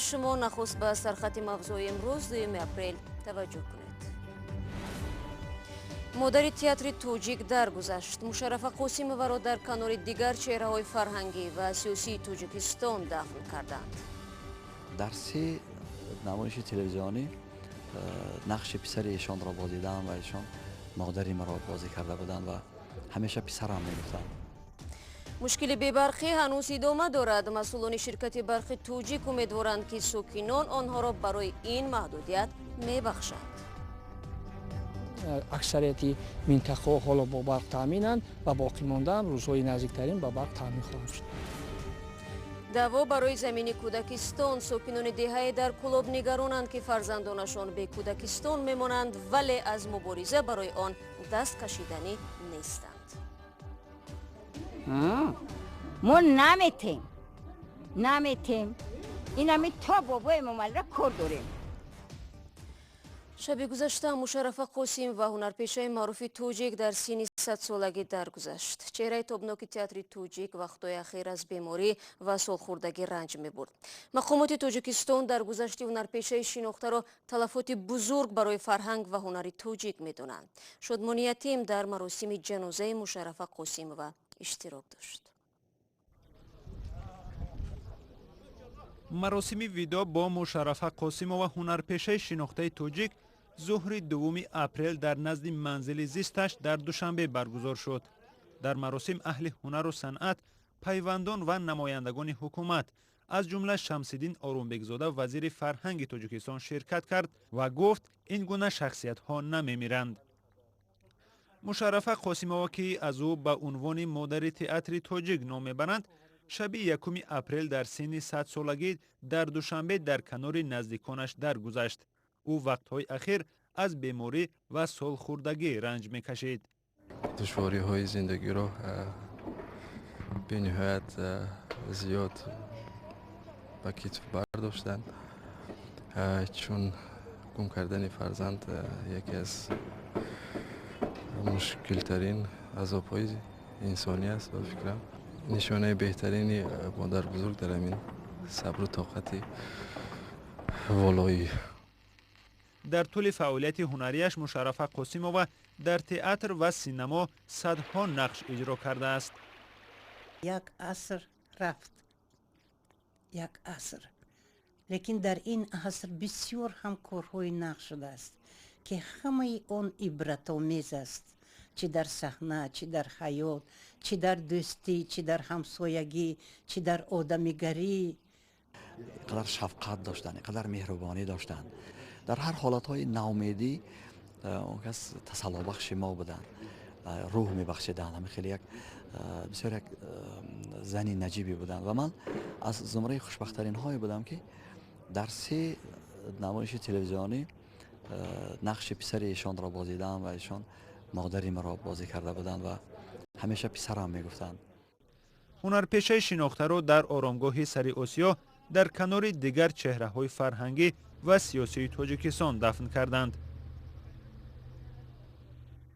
Шумо. Нахуст ба сархати мавзӯи имрӯз, 2 апрел, таваҷҷӯҳ кунед. Модари театри тоҷик даргузашт. Мушаррафа Қосимоваро дар канори дигар чеҳраҳои фарҳангӣ ва сиёсии Тоҷикистон дафн карданд. Дар се намоиши телевизионӣ нақши писари эшонро бозидаам ва эшон модари маро бозӣ карда буданд ва ҳамеша писарам мегуфтанд. Мушкили бебарқӣ ҳанӯз идома дорад. Масъулони ширкати барқи тоҷик умедворанд, ки сокинон онҳоро барои ин маҳдудият мебахшанд. Аксарияти минтақаҳо ҳоло бо барқ таъминанд ва боқӣ мондаам рӯзҳои наздиктарин ба барқ таъмин хоҳанд шуд. Даъво барои замини кӯдакистон. Сокинони деҳае дар Кӯлоб нигаронанд, ки фарзандонашон бекӯдакистон мемонанд, вале аз мубориза барои он даст кашиданӣ нестанд. Мо наметем, наметем. Инами то бобои Эмомалиро кор дорем. Шаби гузашта Мушаррафа Қосимова, ҳунарпешаи маъруфи тоҷик, дар синни 100-солагӣ даргузашт. Чеҳраи тобноки театри тоҷик вақтҳои ахир аз беморӣ ва солхӯрдагӣ ранҷ мебурд. Мақомоти Тоҷикистон даргузашти ҳунарпешаи шинохтаро талафоти бузург барои фарҳанг ва ҳунари тоҷик медонанд. Шодмони Ятим дар маросими ҷанозаи Мушаррафа Қосимова иштирок дошт. Маросими видоъ бо Мушаррафа Қосимова, ҳунарпешаи шинохтаи тоҷик, зуҳри 2 апрел дар назди манзили зисташ дар Душанбе баргузор шуд. Дар маросим аҳли ҳунару санъат, пайвандон ва намояндагони ҳукумат, аз ҷумла Шамсиддин Орумбекзода, вазири фарҳанги Тоҷикистон, ширкат кард ва гуфт, ин гуна шахсиятҳо намемиранд. Мушаррафа Қосимова, ки аз ӯ ба унвони модари театри тоҷик ном мебаранд, шаби 1 апрел дар синни 100-солагӣ дар Душанбе дар канори наздиконаш даргузашт. Ӯ вақтҳои ахир аз беморӣ ва солхӯрдагӣ ранҷ мекашид. Душвориҳои зиндагиро бениҳоят зиёд ба китф бардоштанд, чун гум кардани фарзанд яке аз мушкилтарин азобҳои инсонӣ аст. Ба фикрам, нишонаи беҳтарини модарбузург дар ҳамин сабру тоқати волоӣ. Дар тӯли фаъолияти ҳунарияш Мушаррафа Қосимова дар театр ва синамо садҳо нақш иҷро кардааст. Як аср рафт, як аср, лекин дар ин аср бисёр ҳам корҳои нағз шудааст, ки ҳамаи он ибратомез аст, чӣ дар саҳна, чӣ дар ҳаёт, чӣ дар дӯстӣ, чӣ дар ҳамсоягӣ, чӣ дар одамигарӣ. Қадар шафқат доштанд, қадар меҳрубонӣ доштанд. Дар ҳар ҳолатҳои ноумедӣ он кас тасаллобахши мо буданд, рӯҳ мебахшиданд. Ҳамин хеле як бисёр як зани наҷибе буданд ва ман аз зумраи хушбахттаринҳое будам, ки дар се намоиши телевизионӣ нақши писари эшонро бозидаам ва эшон модари маро бозӣ карда буданд ва ҳамеша писарам мегуфтанд. Ҳунарпешаи шинохтаро дар оромгоҳи Сари Осиё дар канори дигар чеҳраҳои фарҳангӣ ва сиёсии Тоҷикистон дафн карданд.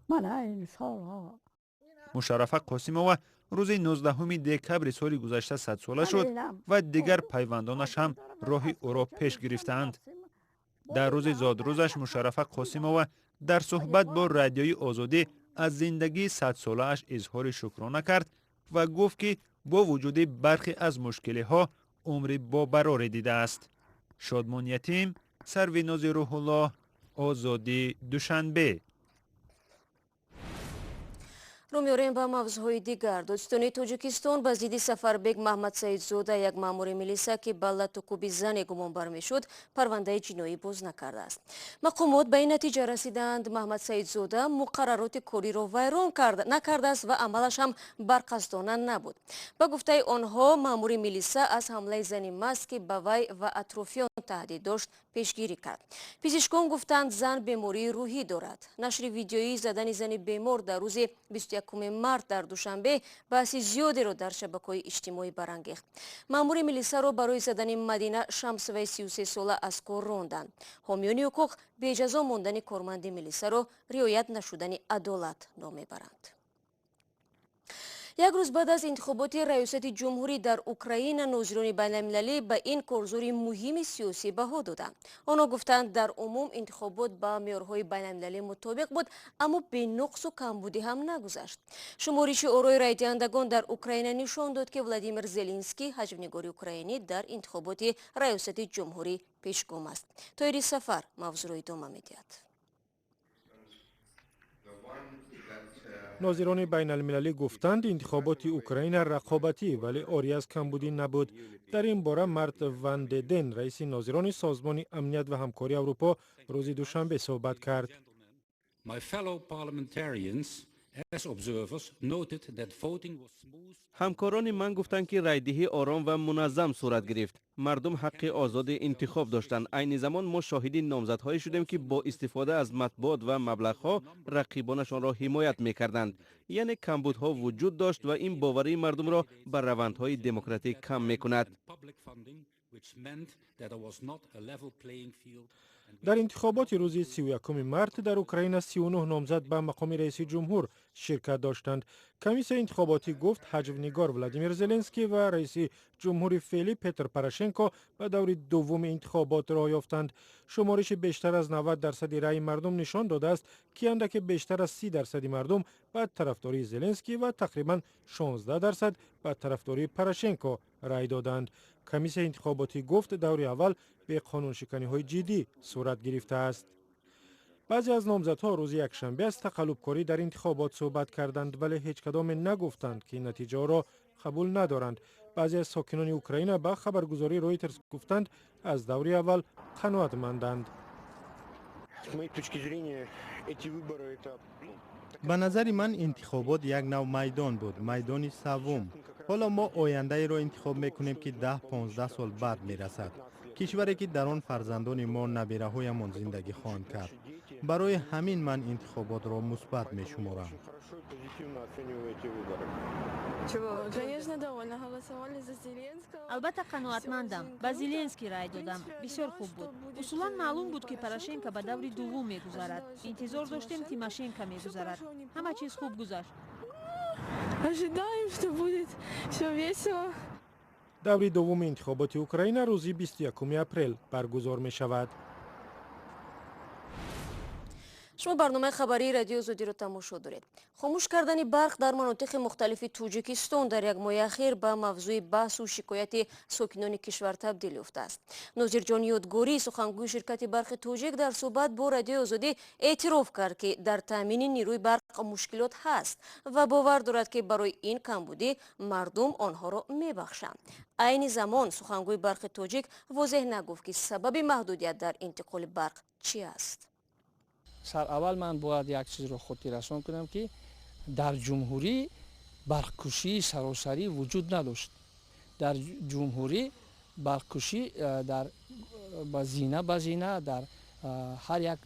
Мана ин солҳо. Мушаррафа Қосимова рӯзи 19 декабри соли гузашта 100-сола шуд ва дигар пайвандонаш ҳам роҳи ӯро пеш гирифтаанд. Дар рӯзи зодрӯзаш Мушаррафа Қосимова дар суҳбат бо Радиои Озодӣ аз зиндагии 100-солааш изҳори шукрона кард ва гуфт, ки бо вуҷуди бархе аз мушкилиҳо умри бобароре дидааст. Шодмон Ятим, Сарвинози Рӯҳуллоҳ, Озодӣ, Душанбе. Рӯ меорем ба мавзӯъҳои дигар. Додситонии Тоҷикистон ба зидди Сафарбек Маҳмадсаидзода, як маъмури милиса, ки ба латукӯби зане гумонбар мешуд, парвандаи ҷиноӣ боз накардааст. Мақомот ба ин натиҷа расидаанд, Маҳмадсаидзода муқаррароти кориро вайрон накардааст ва амалаш ҳам барқасдона набуд. Ба гуфтаи онҳо, маъмури милиса аз ҳамлаи зани маст, ки ба вай ва атрофиён таҳдид дошт, пешгирӣ кард. Пизишкон гуфтанд, зан бемории рӯҳӣ дорад. Нашри видеоии задани зани бемор дар рӯзи 21 март дар Душанбе баҳси зиёдеро дар шабакаҳои иҷтимоӣ барангехт. Маъмури милисаро барои задани Мадина Шамсоваи 33-сола аз кор ронданд. Ҳомиёни ҳуқуқ беҷазо мондани корманди милисаро риоят нашудани адолат ном мебаранд. Як рӯз баъд аз интихоботи раёсати ҷумҳурӣ дар Украина, нозирони байналмилалӣ ба ин корзори муҳими сиёсӣ баҳо доданд. Онҳо гуфтанд, дар умум интихобот ба меъёрҳои байналмилалӣ мутобиқ буд, аммо бенуқсу камбудӣ ҳам нагузашт. Шумориши орои райдиҳандагон дар Украина нишон дод, ки Владимир Зеленский, ҳаҷвнигори украинӣ, дар интихоботи раёсати ҷумҳурӣ пешгом аст. Тоҳири Сафар мавзӯъро идома медиҳад. Нозирони байналмилалӣ гуфтанд, интихоботи Украина рақобатӣ, вале орӣ аз камбудӣ набуд. Дар ин бора Март ван Деден, раиси нозирони Созмони амният ва ҳамкории Аврупо, рӯзи душанбе суҳбат кард. Ҳамкорони ман гуфтанд, ки райдиҳӣ ором ва муназзам сурат гирифт. Мардум ҳаққи озоди интихоб доштанд. Айни замон мо шоҳиди номзадҳое шудем, ки бо истифода аз матбуот ва маблағҳо рақибонашонро ҳимоят мекарданд. Яъне камбудҳо вуҷуд дошт ва ин боварии мардумро ба равандҳои демократӣ кам мекунад. Дар интихоботи рӯзи 31 март дар Украина 39 номзад ба мақоми раиси ҷумҳур ширкат доштанд. Комиссияи интихоботӣ гуфт, ҳаҷвнигор Владимир Зеленский ва раиси ҷумҳури феълӣ Петр Порошенко ба даври дуввуми интихобот роҳ ёфтанд. Шумориши бештар аз 90% раъи мардум нишон додааст, ки андаке бештар аз 30% мардум ба тарафдории Зеленский ва тақрибан 16% ба тарафдории Порошенко рай доданд. Комиссияи интихоботӣ гуфт, даври аввал беқонуншиканиҳои ҷиддӣ сурат гирифтааст. Баъзе аз номзадҳо рӯзи якшанбе аз тақаллубкорӣ дар интихобот суҳбат карданд, вале ҳеҷ кадоме нагуфтанд, ки натиҷаҳоро қабул надоранд. Баъзе аз сокинони Украина ба хабаргузории Ройтерс гуфтанд, аз даври аввал қаноатманданд. Ба назари ман, интихобот як нав майдон буд, майдони саввум. Ҳоло мо ояндаеро интихоб мекунем, ки 10-15 сол баъд мерасад. Кишваре, ки дар он фарзандони мо, набираҳоямон зиндагӣ хоҳанд кард. Барои ҳамин ман интихоботро мусбат мешуморам. Албатта, қаноатмандам. Ба Зеленский рай додам. Бисёр хуб буд. Усулан маълум буд, ки Порошенко ба даври дуввум мегузарад. Интизор доштем, Тимошенко мегузарад. Ҳама чиз хуб гузашт. Ожидаем, что будет всё весело. Даври дуввуми интихоботи Украина рӯзи 21 апрел баргузор мешавад. Шумо барномаи хабарии Радиои Озодиро тамошо доред. Хомӯш кардани барқ дар манотиқи мухталифи Тоҷикистон дар як моҳи ахир ба мавзӯи баҳсу шикояти сокинони кишвар табдил ёфтааст. Нозирҷон Ёдгорӣ, сухангӯи ширкати барқи тоҷик, дар суҳбат бо Радиои Озодӣ эътироф кард, ки дар таъмини нерӯи барқ мушкилот ҳаст ва бовар дорад, ки барои ин камбудӣ мардум онҳоро мебахшанд. Айни замон сухангӯи барқи тоҷик возеҳ нагуфт, ки сабаби маҳдудият дар интиқоли барқ чӣ аст. Сараввал ман бояд як чизро хотиррасон кунам, ки дар ҷумҳурӣ барқкушии саросарӣ вуҷуд надошт. Дар ҷумҳурӣ барқкушӣ дар ба зина ба зина дар ҳар як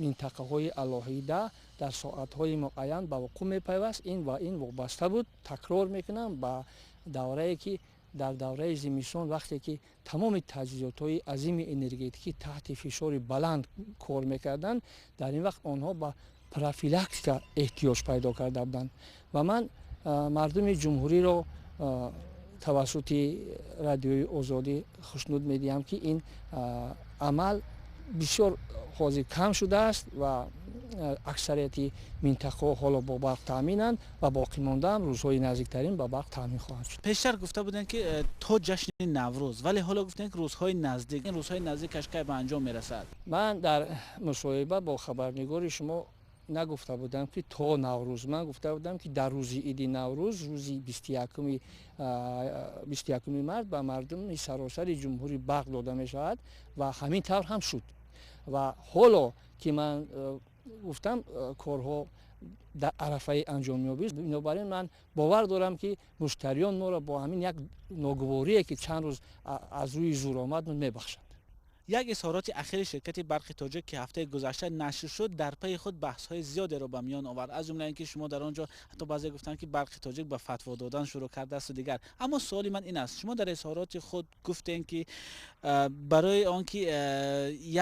минтақаҳои алоҳида дар соатҳои муайян ба вуқӯъ мепайваст. Ин ва ин вобаста буд, такрор мекунам, ба даврае ки дар давраи зимистон, вақте ки тамоми таҷҳизотҳои азими энергетикӣ таҳти фишори баланд кор мекарданд, дар ин вақт онҳо ба профилактика эҳтиёҷ пайдо карда буданд. Ва ман мардуми ҷумҳуриро тавассути Радиои Озодӣ хушнуд медиҳам, ки ин амал бисёр ҳозир кам шудааст ва аксарияти минтақаҳо ҳоло бо барқ таъминанд ва боқӣ мондаам рӯзҳои наздиктарин ба барқ таъмин хоҳанд шуд. Пештар гуфта буданд, ки то ҷашни Наврӯз, вале ҳоло гуфтанд, ки рӯзҳои наздик. Ин рӯзҳои наздикаш кай ба анҷом мерасад? Ман дар мусоҳиба бо хабарнигори шумо нагуфта будам, ки то Наврӯз. Ман гуфта будам, ки дар рӯзи иди Наврӯз, рӯзи 21 март, ба мардуми саросари ҷумҳурӣ барқ дода мешавад ва ҳамин тавр ҳам шуд. Ва ҳоло ки ман гуфтам, корҳо дар арафаи анҷом меёбид. Бинобар ин ман бовар дорам, ки муштариён моро бо ҳамин як ногуворие, ки чанд рӯз аз рӯи зур омад, мебахшанд. Як изҳороти ахири ширкати барқи тоҷик, ки ҳафтаи гузашта нашр шуд, дар пайи худ баҳсҳои зиёдеро ба миён овард, аз ҷумла ин ки шумо дар он ҷо ҳатто баъзе гуфтанд, ки барқи тоҷик ба фатво додан шурӯъ кардааст дигар. Аммо суоли ман ин аст, шумо дар изҳороти худ гуфтем, ки барои он ки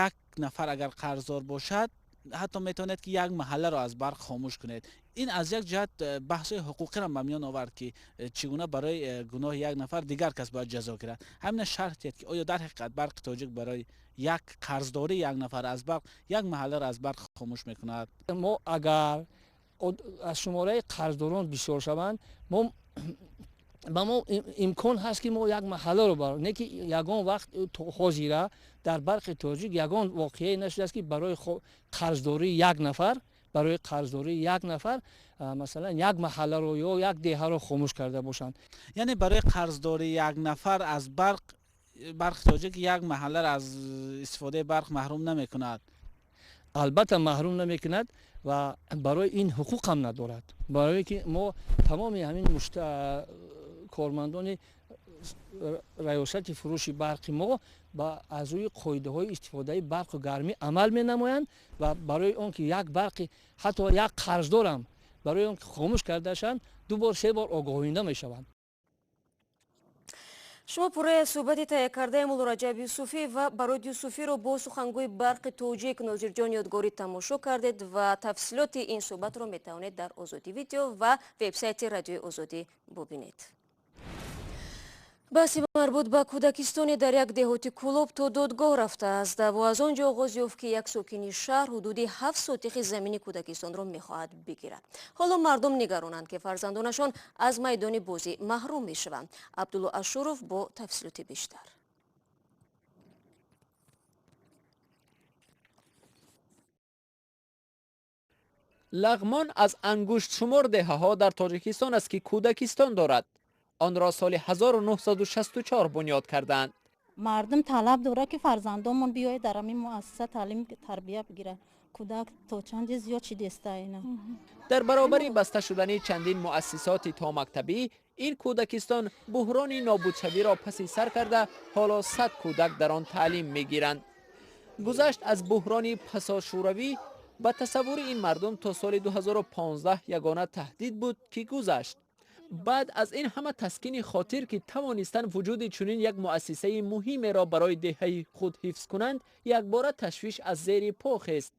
як нафар агар қарздор бошад, ҳатто метавонед, ки як маҳалларо аз барқ хомӯш кунед. Ин аз як ҷиҳат баҳсҳои ҳуқуқиро ба миён овард, ки чӣ гуна барои гуноҳи як нафар дигар кас бояд ҷазо гирад. Ҳамина шарҳ диҳед, ки оё дар ҳақиқат Барқи Тоҷик барои як қарздории як нафар аз барқ як маҳалларо аз барқ хомӯш мекунад? Мо агар аз шумораи қарздорон бисёр шаванд, мо ба мо имкон ҳаст, ки мо як маҳалларо бар не, ки ягон вақт ҳозира дар Барқи Тоҷик ягон воқеае нашудааст, ки барои қарздории як нафар, барои қарздории як нафар, масалан, як маҳалларо ё як деҳаро хомӯш карда бошанд. Яъне барои қарздории як нафар аз барқ Барқи Тоҷик як маҳалларо аз истифодаи барқ маҳрум намекунад? Албатта, маҳрум намекунад ва барои ин ҳуқуқ ҳам надорад, барое ки мо тамоми ҳамин кормандони раёсати фурӯши барқи мо ба аз рӯи қоидаҳои истифодаи барқу гармӣ амал менамоянд ва барои он ки як барқи, ҳатто як қарздорам, барои он ки хомӯш карда шаванд, ду бор, се бор огоҳонида мешаванд. Шумо пурраи суҳбати таҳия кардаи Муллораҷаб Юсуфӣ ва Барод Юсуфиро бо сухангӯи Барқи Тоҷик Нозирҷон Ёдгорӣ тамошо кардед ва тафсилоти ин суҳбатро метавонед дар Озодӣ Видео ва вебсайти Радиои Озодӣ бубинед. Баҳси марбут ба кӯдакистоне дар як деҳоти Кӯлоб то додгоҳ рафтааст. Даъво аз он ҷо оғоз ёфт, ки як сокини шаҳр ҳудуди 7 сотихи замини кӯдакистонро мехоҳад бигирад. Ҳоло мардум нигаронанд, ки фарзандонашон аз майдони бозӣ маҳрум мешаванд. Абдулло Ашуров бо тафсилоти бештар. Лағмон аз ангуштшумор деҳаҳо дар Тоҷикистон аст, ки кӯдакистон дорад. Онро соли 1964 бунёд карданд. Мардум талаб дорад, ки фарзандонмон биёяд, дар ҳамин муассиса таълим тарбия бигирад. Кӯдак то чанде зиёд шидеста ина. Дар баробари баста шудани чандин муассисоти томактабӣ, ин кӯдакистон буҳрони нобудшавиро паси сар карда, ҳоло 100 кӯдак дар он таълим мегиранд. Гузашт аз буҳрони пасошӯравӣ ба тасаввури ин мардум то соли 2015 ягона таҳдид буд, ки гузашт. Баъд аз ин ҳама таскини хотир, ки тавонистанд вуҷуди чунин як муассисаи муҳимеро барои деҳаи худ ҳифз кунанд, якбора ташвиш аз зери по хест.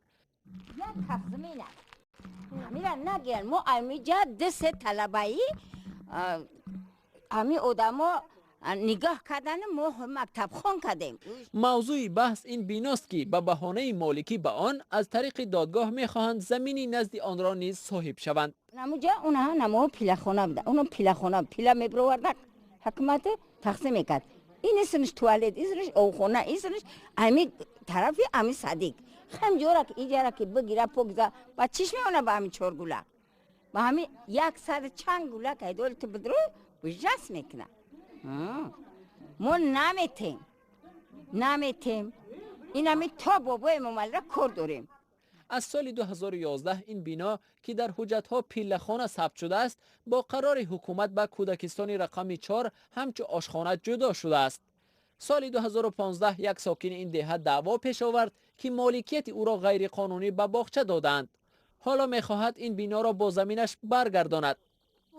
Нагиранд, мо амиҷа ду се талабаи ҳами одамо нигоҳ кардан, мо мактабхон кардем. Мавзӯи баҳс ин биност, ки ба баҳонаи моликӣ ба он аз тариқи додгоҳ мехоҳанд замини назди онро низ соҳиб шаванд. Намуҷа унаҳа намо пилахона буда, уно пилахона пила мебироварда, ҳакумат тақсим мекард. Ин исмш туалет, исмш овхона, исмш ами тарафи ами садик хам ҷора ки иҷара ки бигира, покза ба чиш меона, ба ами чор гула, ба ҳами як сад чанд гула кайдоли ту бидро ужас мекуна. Мо наметем, наметем, инами то бобои Эмомалира кор дорем. Аз соли 2011 ин бино, ки дар ҳуҷҷатҳо пиллахона сабт шудааст, бо қарори ҳукумат ба кӯдакистони рақами 4 ҳамчу ошхона ҷудо шудааст. Соли 2015 як сокини ин деҳа даъво пеш овард, ки моликияти ӯро ғайриқонунӣ ба боғча додаанд. Ҳоло мехоҳад ин биноро бо заминаш баргардонад.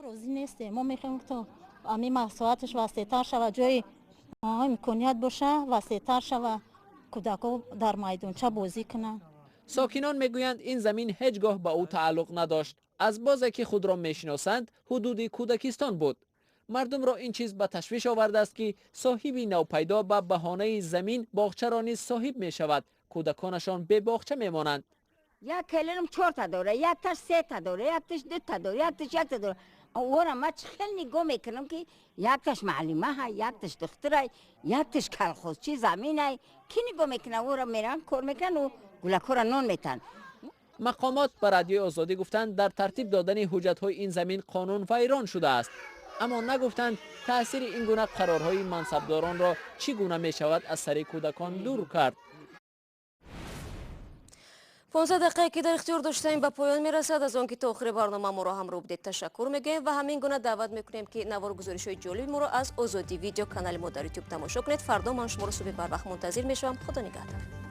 Розӣ нестем. Мо мехоҳем, то ами масоҳаташ васеътар шавад, ҷои имконият боша, васеътар шава, кӯдакҳо дар майдонча бозӣ кунанд. Сокинон мегӯянд, ин замин ҳеҷ гоҳ ба ӯ тааллуқ надошт. Аз бозе ки худро мешиносанд, ҳудуди кӯдакистон буд. Мардумро ин чиз ба ташвиш овардааст, ки соҳиби навпайдо ба баҳонаи замин боғчаро низ соҳиб мешавад, кӯдаконашон бебоғча мемонанд. Як келинам чорта дора, якташ сета дора, якташ дута дора, якташ якта дора. Ора ма чӣ хел нигоҳ мекунам, ки якташ муаллима ҳай, якташ духтурай, якташ калхозчи заминай, ки нигоҳ мекунам? Ора меран, кор мекунан, гулакҳоро нон метан. Мақомот ба Радиои Озодӣ гуфтанд, дар тартиб додани ҳуҷҷатҳои ин замин қонун вайрон шудааст, аммо нагуфтанд, таъсири ин гуна қарорҳои мансабдоронро чӣ гуна мешавад аз сари кӯдакон дур кард. 15 дақиқае, ки дар ихтиёр доштаем, ба поён мерасад. Аз он ки то охири барнома моро ҳамроҳ будед, ташаккур мегӯем ва ҳамин гуна даъват мекунем, ки навор гузоришҳои ҷолиби моро аз Озодӣ Видео, канали мо дар Ютуб, тамошо кунед. Фардо ман шуморо субҳи барвақт мунтазир мешавам. Худо нигаҳдор.